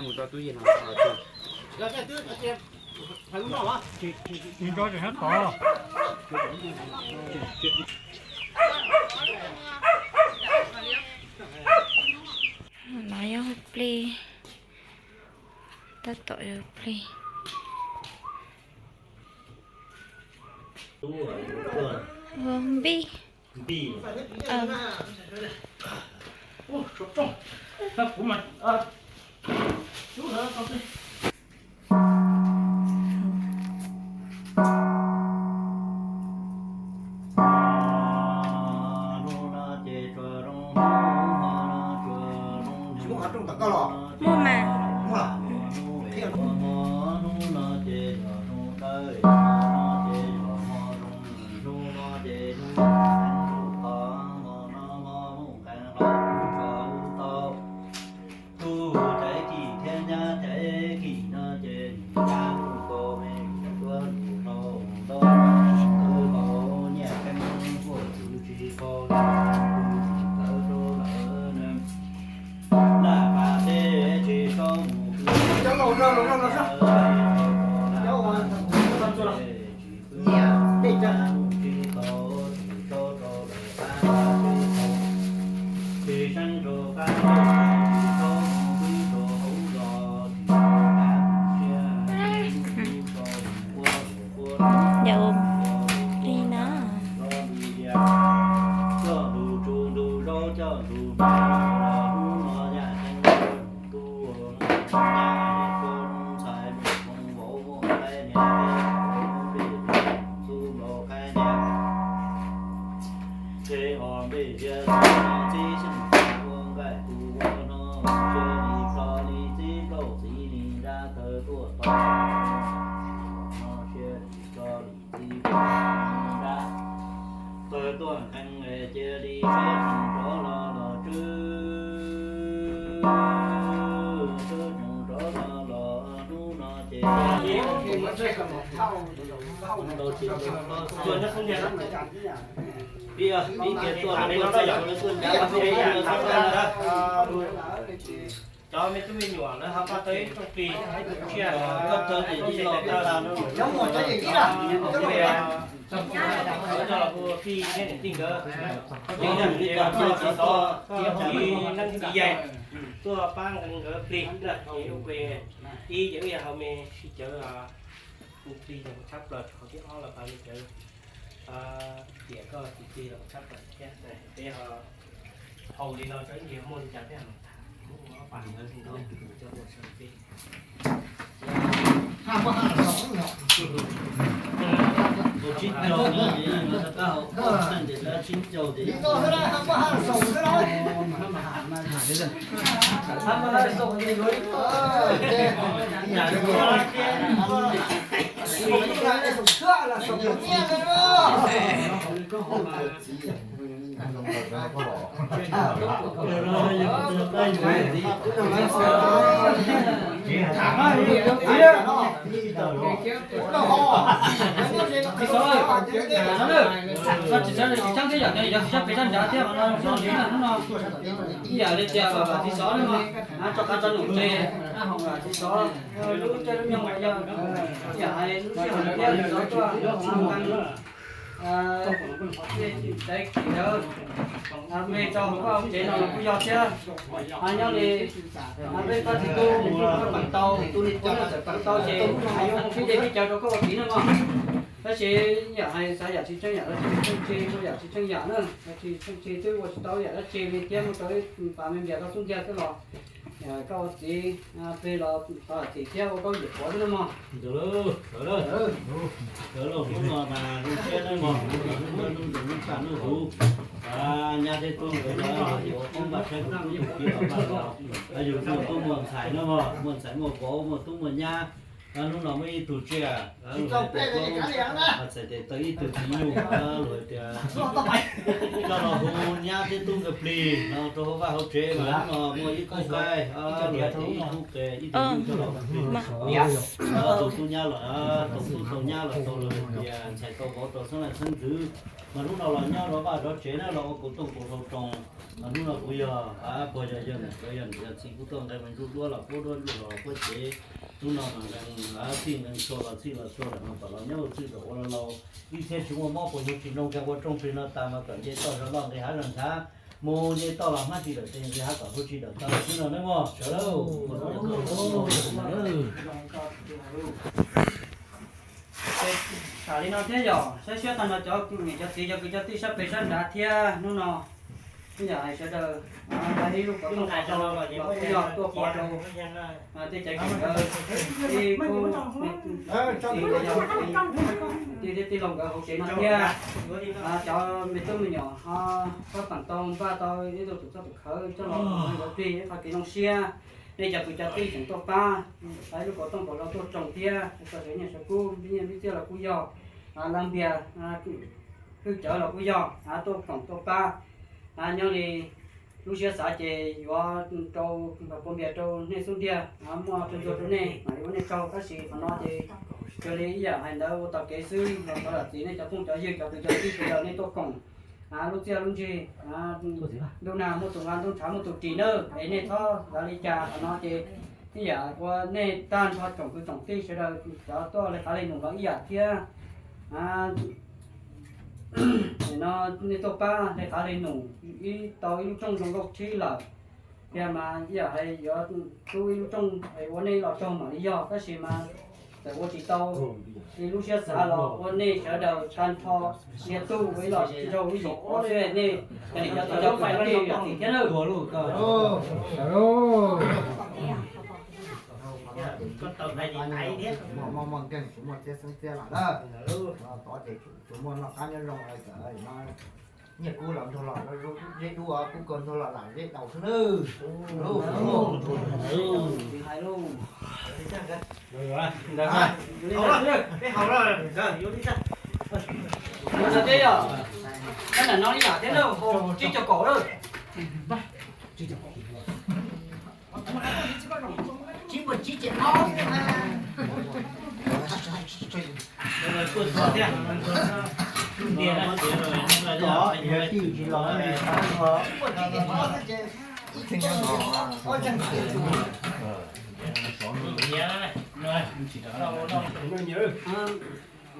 Mus rau tub yees no. Tsis tso tseem sab tod. No yog hu plig, tab tom yog plig. Npij. Muaj mas. Yau, li no. Tawg tuaj nqees cia li sawv tsees rov los los tswb, sawv tsees rov los los hnub no ces pib, pib tias tuaj lawv tuaj ncav lawv tuaj ncav lawv tuaj ncav. Cov me tub me nyuam lawv ho pab tau ib rooj plig, tsiaj, koj tau ces ib los koj tau, cov muam cov yeem ib los, cov muam cov yeem ib los, coj los hu tij thiab niam tij nkawd. Ces yog txiv xov, txiv neeb txiv yaig tuaj pab nkawd plig na, ces ua ke ib ces wb yog hauv me sib cawv hu plig tshab plaws, qhov thib ob los pab me cawv tias koj txiv plig los tshab plaws thiab. Peb ho hau li no tso ib ntsis muaj li cas peb ho los tham, muab ua ob pab nkawd li no coj ua sawv peb. Tsis xav, tsis xav tsis txhob peb sab nrad thiab, hnub no ib yam li tias txiv xov no, tso qab tso num li, txiv xov lub caij lub nyoog yog ib yam hais lub sij hawm thiab txiv xov tuaj mus qee peb tso hauv koj hauv tsev no los kuj yog thiab. Nyob li peb pab txiv tub mus peb peem tau, peb txawm peem tau ces yuav mus pib dej pib cawv rau koj ua txiv na mog. Tab sis yam hais xav yam tsis tseeb yam, tab sis tseeb tsis ua yam tsis tseeb yam na, tab sis tseeb tsis twb ua tsis tau yam dab tsi li thiab, muaj tau ib pas me npias koj xub ntiag xwb los koj ua txiv plig los tau txim thiab ua koj yawm pov xwb na mog. Sawv los hnub no mas zoo siab nawb mog, hnub no hnub ntxim hnub txaj hnub huv, nyab thiab tub nkawd yuav poob npaj saib kuv tub yug kiag los npaj los, yus tug tub muaj ntxhais na mog, muaj ntxhais muaj vauv muaj tub muaj nyab, Hnub no muaj ib tug tsiaj, txhais tes taw ib tug txiv nyuj, luag tias coj los hu nyab thiab tub nkawd plig no rau hauv vaj hauv tsev, mas hnub no muaj ib khub qaib, luag tias ib khub qe ib tug nyuj coj los hu plig. Tus tub nyab los, tus tub tau nyab los tau, luag tias ntxhais tau vauv tau xeeb leej xeeb ntxwv, mas hnub no los nyob rau vaj rau tsev na, los ua kaus tooj kaus hlau roos. Mas hnub no kuv yog, puag yog yawg niam, yog niam yog txiv kuj tuaj nqe me ntsuj duab los puab duab ntsuj los puab cev. Hnub no mas nqee txhij nqee tshua los txhij los tshua lawm no kom los nyob ua txwj kom ua laus laus, ib txhiab tsis muaj mob puas nyuj tsis nroo kag ua rooj plig no tas mas kom nce toj zog loj nqis hav zog nchav, mus nce toj los hmab tsis dawm tes nqis hav kom hu tsis dawm taw xwb no nawb mog, sawv daws. Tam li no thiab yog saib siab tag no cov niam cov txiv cov kwv cov tij sab pem sab nrad thiab hnub no, ib yam hais sawv daws, ib lub qhov rooj los yog tuaj pov rau tej caiv kawm ntawv, ib khub tij thiab tij laug nkawd hauv tsev no thiab cov me tub me nyuam ho pab pam tau npaj tau ib tug tus txoj tus khawv coj los ua nkawd plig ib qho kev zoo siab. Nej cov kwv cov tij tseem tuaj pab, ib lub qhov rooj kom los tuaj roos thiab, txog sawv nyiaj sawv kub, nyiaj npib txiaj los kuj yog, lab npias, hwj cawv los kuj yog, tuaj koom tuaj pab. Nyob li lub siab xav ces yuav rau puav npias rau nej xub ntiag, muaj rau ntxuag rau nej mas yuav nej tsaug, tab sis qhov no ces cuag li ib yam hais ntawd ua tau kev xwb. Los thov zam txim nej cov phooj cov ywg cov kwv cov tij sawv daws nej tuaj koom lub txiaj lub ntsig. Ntuj nag muaj tus nqa, ntuj ntshav muaj tus ris nawb, es nej txhob xav li cas. Qhov no ces ib yam ua nej tag nrho tsoom kwv tsoom tij sawv daws cov tuaj le qav le num los ib yam thiab. No nej tuaj pab le qav le num ib tau ib lub rooj zoo nkauj thib lawm, thiab mas ib yam hais yuav tub ib lub rooj ua nej los tsaug mam li yog, tab sis mas txawm ua tsis tau li lub siab xav los ua nej sawv daws tag nrho nia tub ua ib los tsaug ib yim ua xwb. Nej cov niam cov txiv cov kwv cov tij zam txim thiab nawb. Tov ces tsuas muaj noj qab nyob zoo, nyiaj kub los nrog los zeb dub, kub kaus nrog los lam zeb daus xwb nawb. Ntawd thiab yog, tab ntawm no ib yam thiab na, hau tsib caug kaum lawm.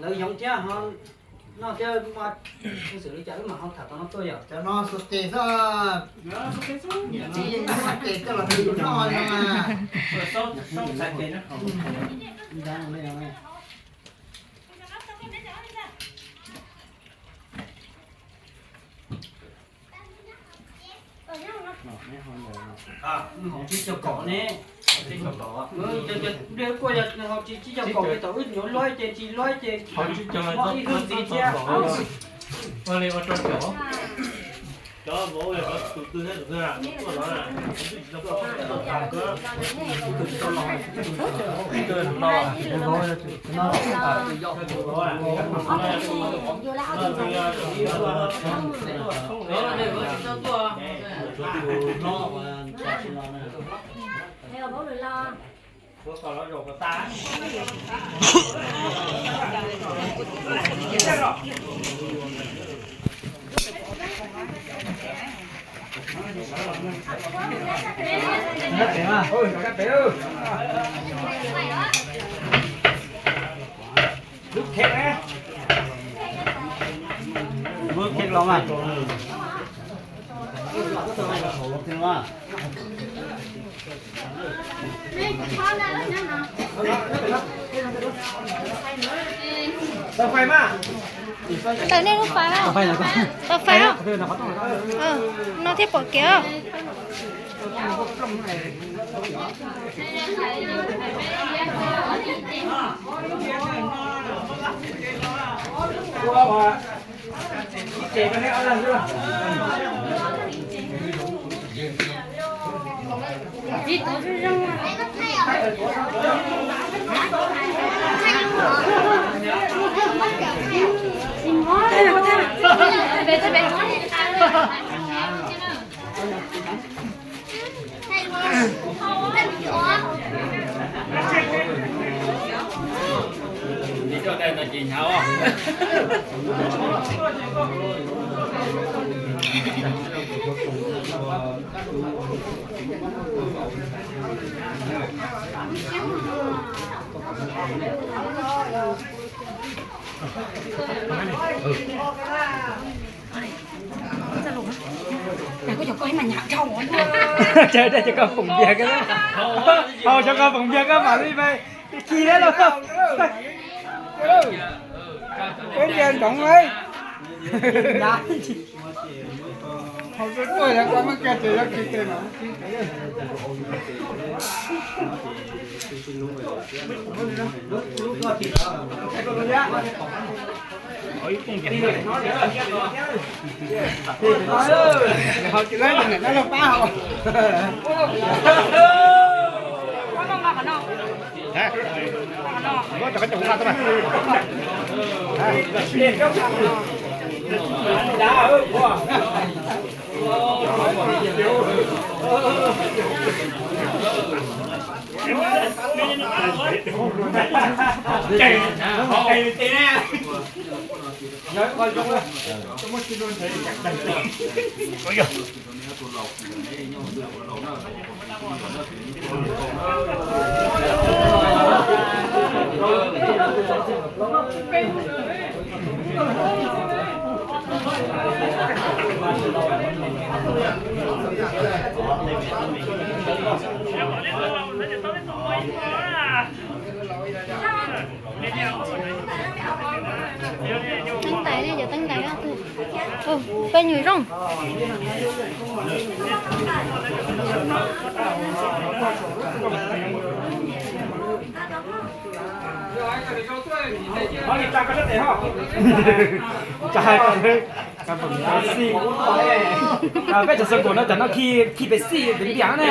Lawv yoov thiab ho noj thiab muaj xwm li cas wb mam ho tham tau no tuaj yom. Cov no xuas tes xwb, niam txiv yeej muab tes coj los pw noj no mas. Tsib caug kaum ne. Tsib caug kaum. Kuj yog tsib caug kaum ces thaum wb nyuam luaj ces tsis luaj ces muaj ib hwj ntxiv thiab. Ua li ua rau cov, cov vauv tus twg thiab tus twg na, tus tuaj no na, tus twg tsis tau los, tus twg tsis tau los, tus twg tsis tau los, tus vauv, tus vauv, tus vauv. Tau nej lub fais na. Tau fais, no thiaj pom kev. Ces cov koj foom npias koj, hau cov koj foom npias koj mam li pais khi dab laug. Peb npias ntsoov lauj. Hau tuaj tuaj yog koj muab kiag ces yog khi tes mas. Teeb ntais ne, cov teeb ntais. Peb nyuag zoo. Peb cov xov nkaum no cov no khi pes xij pes npias na.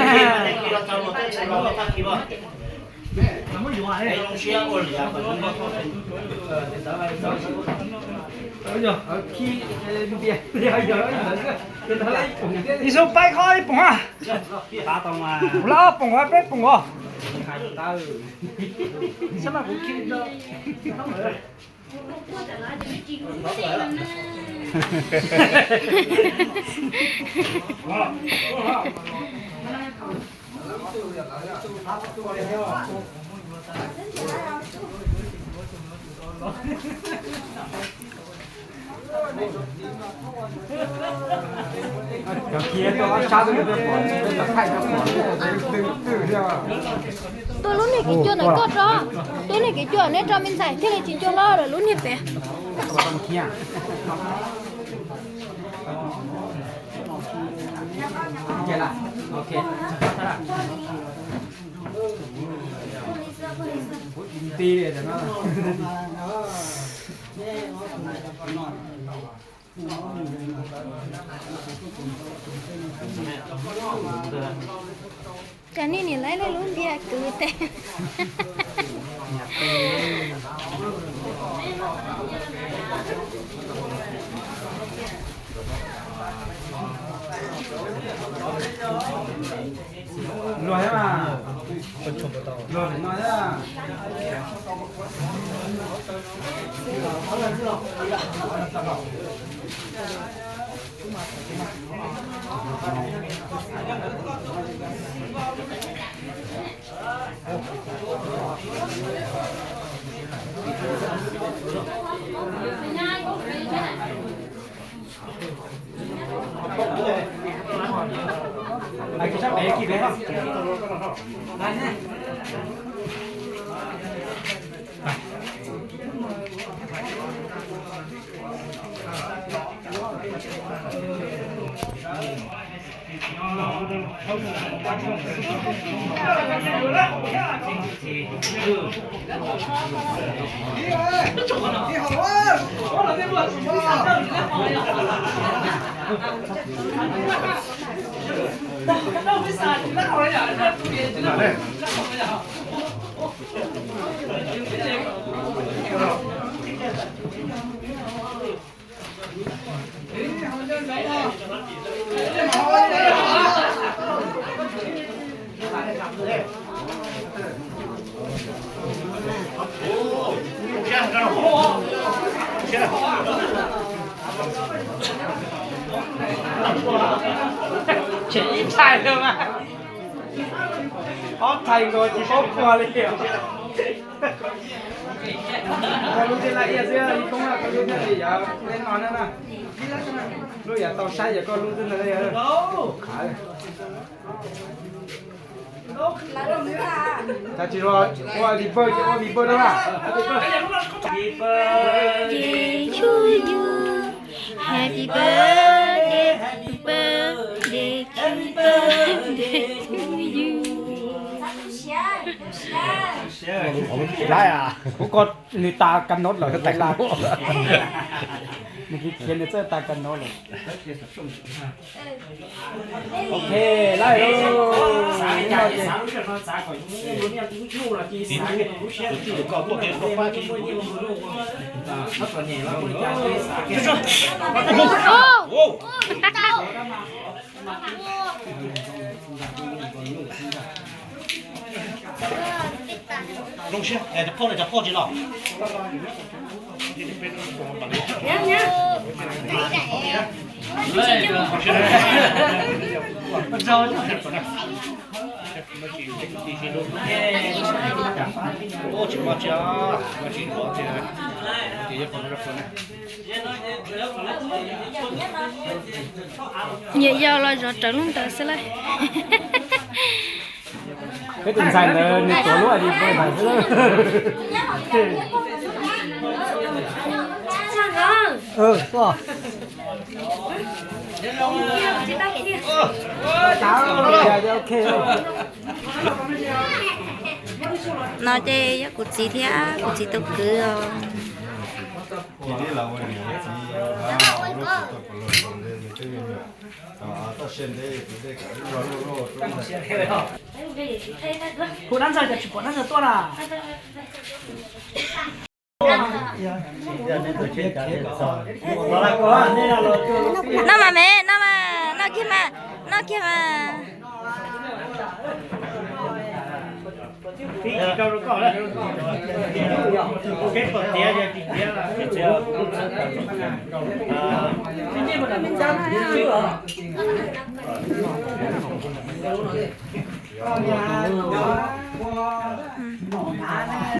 Ib xub paib qhov ib poom a. Kuv lab ob poom, peb poom os. Tua lub niag kev cua ntawm koj tso. Tua lub niag kev cua neb tso me ntxhais thiaj li tsis ncua hlo lawm lub niag pem. Cas nej niam lawv lub npias kwv tes. Luag thiab mas. Luag no thiab. Tseem ib txhais lawm mas. Ob txhais nkaus tsis paub puag li. Koj lub thiaj laj iaj xwb, ib koob koj lub thiaj li yav peb no na. Lub yav tau saib yog koj lub xwb ntag. Khav li. Cas tsis los ua happy birthday ces ua happy birthday na. Happy birthday to you. Happy birthday, happy birthday, happy birthday to you. Kuv ko nws tas ka nod lawm, nws khiav nws txawj tas ka nod lawm. Ok, lawm. Zoo siab, cov phauj no cov phauj tsis los. Nyiam yau los zov rawv lub ntawd xwb lauj. Peb tus ntxhais ntawd nws tuav lub Adidas ntawd xwb. No ces yog kuv txiv thiab kuv txiv tus kwv os. Noj mas me, noj mas, noj kiag mas, noj kiag mas.